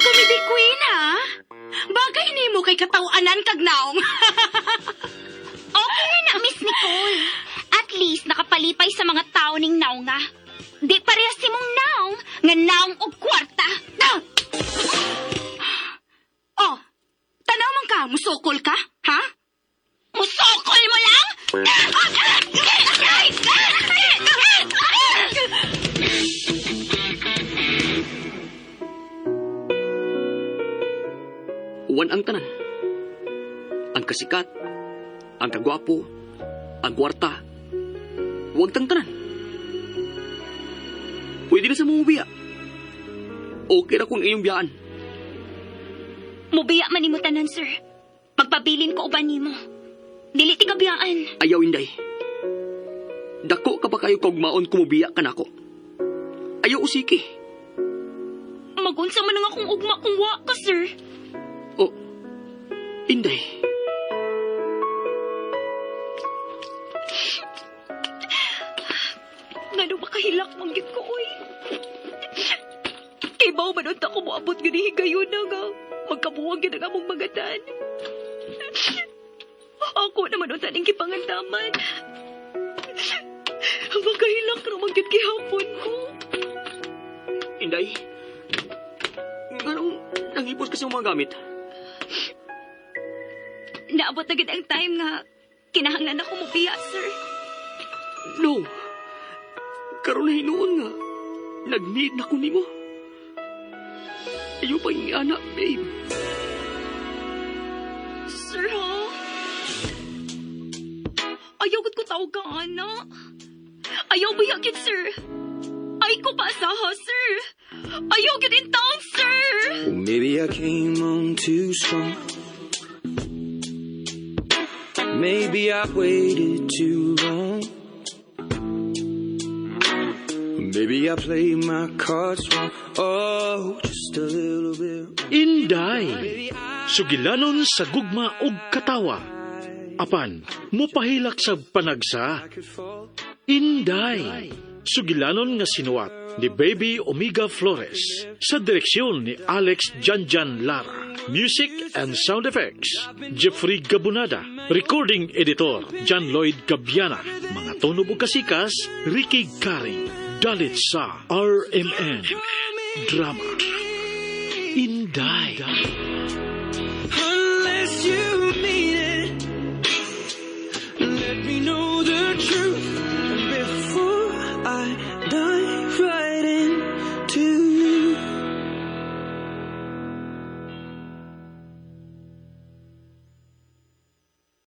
Comedy queen, ha? Bagay nimo kay katawanan kag naong. Okay na na, Miss Nicole. At least nakapalipay sa mga tao ning naong nga. Di parehas si mong naong nga naong og kwarta. Ah! Oh, tanaw man ka, musukol ka, ha? Musokol mo lang? Uwan ang tanan. Ang kasikat, ang kagwapo, ang kwarta. Huwag tang tanan. Pwede na sa mga biya. Okay ra kung iyong biyaan. Mubiya man nimo tanan, sir. Magpabilin ko uban nimo. Dili ti kabiyaan. Ayaw, Inday. Dako ka pa kayo kaugmaon kumubiya ka nako. Ayaw usiki. Magunsa man ang akong ugma kung wa ka, sir. Oh, Inday. Ngano makahilak man gyud ko, oy. Kay bao man unta ko moabot gani higayon na nga. Magkabuwag gyud ang among magatan. Ako naman unta ning gipangandaman. Makahilak ra man gyud gihapon ko. Inday. Ganong nangipos kasi mga gamit. Naabot na gid ang time nga kinahanglan ako mobiya, sir. No. Karon na hinuon nga. Nag-need na ko nimo. Ayaw pa yung anak, babe. Sir, ha? Ayaw gud ko tawag ka, ana. Ayaw ba yakit, sir? Ay ko pa asaha, sir. Ayaw gud in town, sir. Well, maybe I came on too strong. Maybe I waited too long. Maybe I played my cards wrong. Oh, just a little bit wrong. Inday, sugilanon sa gugma ug katawa. Apan, mupahilak sa panagsa. Inday, sugilanon nga sinuwat ni Baby Omega Flores sa direksyon ni Alex Janjan Lara. Music and sound effects, Jeffrey Gabunada. Recording editor, John Lloyd Gabiana. Mga tono ug kasikas, Ricky Garing. Dalit sa RMN. Drama. Inday. Unless you mean it, let me know the truth.